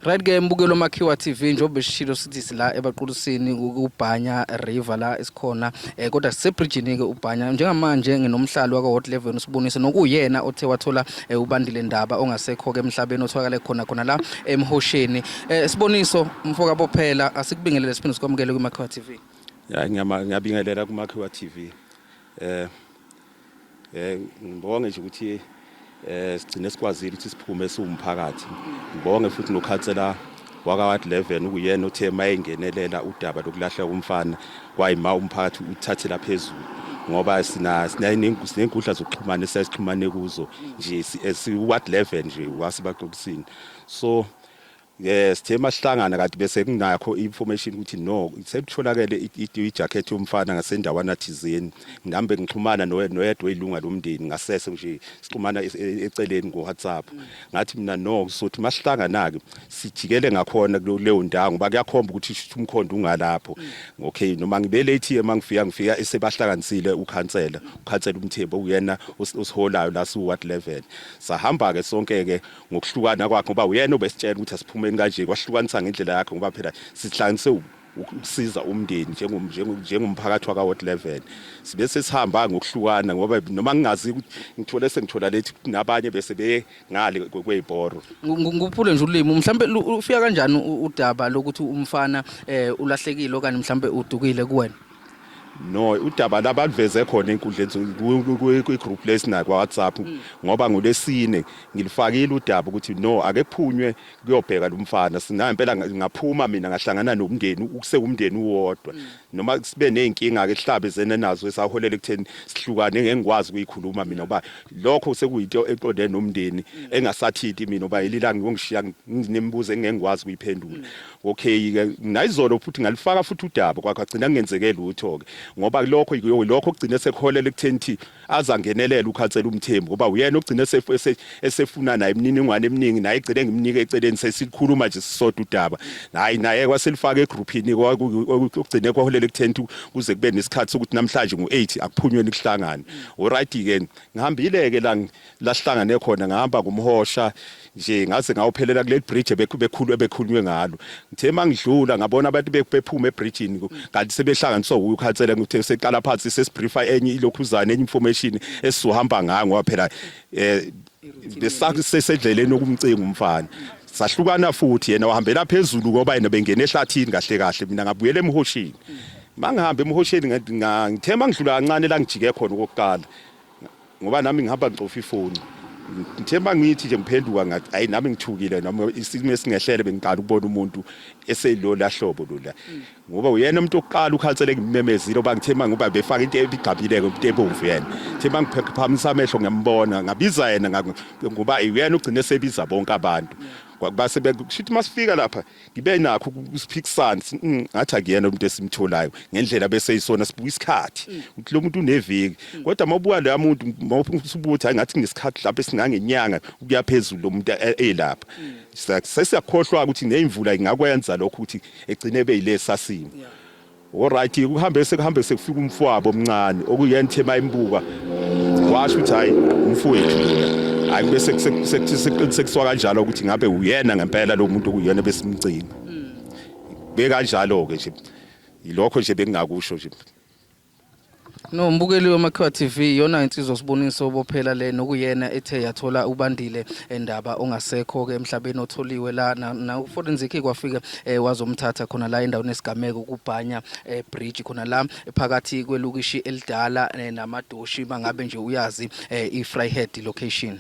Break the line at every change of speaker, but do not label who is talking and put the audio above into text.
Right ke, mbukelo Makhiwa TV, njengoba sishilo sithi sila ebaqulusini kuBhanya River la esikhona, kodwa sisebridgini ke uBhanya njengamanje. Nginomhlali waka Ward 11, usibonise nokuyena othe wathola uBandile Ndaba ongasekho ke emhlabeni, otholakale khona khona la emhosheni. Siboniso mfoka Bophela, asikubingelele siphinde sikwamukele kwiMakhiwa TV.
Ya, ngiyabingelela kuMakhiwa TV. Ngibonge nje ukuthi sigcine sikwazile ukuthi siphume siwumphakathi. Ngibonge futhi nokhansela waka Ward 11, ukuyena othe mayingenelela udaba lokulahleka komfana kwayima umphakathi uthathela phezulu, ngoba sina sinenkundla zokuxhumana esiyasixhumane kuzo nje si Ward 11 nje waseBaqulusini. So yes, sithe masihlangana kanti bese kunakho information ukuthi no, sekutholakele ijacket yomfana ngasendawana thizeni. Ngihambe ngixhumana noyedwa ilunga lomndeni ngasese nje, sixhumana eceleni ngo-WhatsApp. Ngathi mina no, sothi masihlangana ke sijikele ngakhona kuleyo ndawo ngoba kuyakhomba ukuthi umkhondo ungalapho. Okay, noma ngibe late, mangifika ngifika esebahlanganisile ukhansela uMthembu, uyena osiholayo la su Ward 11. Sahamba ke sonke ke ngokuhlukana kwakhe, ngoba uyena obesitshela ukuthi asiphumeni kanje, kwahlukanisa ngendlela yakhe, ngoba phela sihlanganise ukusiza umndeni njengomphakathi waka Ward 11. Sibe sesihamba ngokuhlukana, ngoba noma ngingazi ukuthi ngithole sengithola lethi nabanye bese beye ngale kwezibhoro.
Nguphule nje ulimi, mhlambe ufika kanjani udaba lokuthi umfana ulahlekile okanye mhlambe udukile kuwena?
No, udaba labaliveze khona enkundleni kwi-group lesinayo kwa-WhatsApp, ngoba ngolesine ngilifakile udaba ukuthi no, ake kuphunywe kuyobheka lo mfana. Sinayo impela, ngaphuma mina ngahlangana nomndeni, ukusewumndeni uwodwa, noma sibe ney'nkinga-ke esihlabezene nazo esaholela ekutheni sihlukane, ngeke ngikwazi ukuyikhuluma mina ngoba lokho sekuyinto eqondene nomndeni engasathinti mina, ngoba ililanga ngiyongishiya nginemibuzo engeke ngikwazi ukuyiphendula. Okay ke, nayizolo futhi ngalifaka futhi udaba, kwagcina kungenzeke lutho ke, ngoba lokho lokho kugcine sekuholela ekutheni thi azangenelela ukhansela uMthembu, ngoba uyena ogcine esefuna naye imininingwane eminingi, naye egcine ngimnike eceleni, sesikhuluma nje sisodwa udaba. Hayi, naye kwaselifaka egroupini, okugcine kwaholela ekutheni kuze kube nesikhathi sokuthi namhlanje ngo-8 akuphunyweni kuhlangane. Alright ke, ngihambile ke la lahlangane khona, ngahamba ngumhosha nje ngaze ngawuphelela kuleli bridge bekhulu ebekhulunywe ngalo. Ngithe mangidlula ngabona abantu bephuma ebridgeini, kanti sebehlanganiswa uyu ukhansela. Ngithe seqala phansi sesibriefa enye ilokhuzana, enye information esizohamba ngayo, ngoba phela besasesendleleni okumcinga umfana. Sahlukana futhi, yena wahambela phezulu ngoba yena bengena ehlathini kahle kahle, mina ngabuyela emhosheni. Mangihamba emhosheni, ngithe mangidlula kancane la ngijike khona okokuqala, ngoba nami ngihamba ngicofa ifoni, ngithe mangithi nje ngiphenduka ngathi hayi, nami ngithukile noma isimo esingehlele, bengiqala ukubona umuntu eseyilo hlobo lola, ngoba uyena umuntu oqala ukhansela engimemezile, oba ngithe ngoba befaka into ebigabile ke, into ebomvu. Yena ngithe mangiphakamisa amehlo ngiyambona, ngabiza yena, ngoba uyena ugcine sebiza bonke abantu. Base kushuthi masifika lapha ngibe nakho ukusiphikisana, ngathi akuyena umuntu esimtholayo ngendlela bese isona sibuka isikhathi ukuthi lo muntu uneviki, kodwa mawubuka lo muntu mawusubuka ukuthi hayi, ngathi kunesikhathi lapho esingangenyanga ukuya phezulu lo muntu elapha. Sesiyakhohlwa ukuthi nezimvula ingakwenza lokho ukuthi egcine beyilesa simo. Alright, kuhambe sekuhambe sekufika umfowabo omncane, okuyena thema imbuka washo ukuthi hayi, umfowethu lona. Hayi, bese sekuqinisekiswa kanjalo ukuthi ngabe uyena ngempela lo muntu okuyena besimcinga. Bekanjalo ke nje, yilokho nje bengingakusho nje.
No, mbukeli weMakhiwa TV, iyona insizwa Siboniso Bophela le nokuyena ethe yathola uBandile Ndaba ongasekho ke emhlabeni, otholiwe la na forensic kwafika wazomthatha khona la endaweni esigameko kuBhanya Bridge, khona la phakathi kwelukishi elidala namadoshi, mangabe nje uyazi iVryheid location.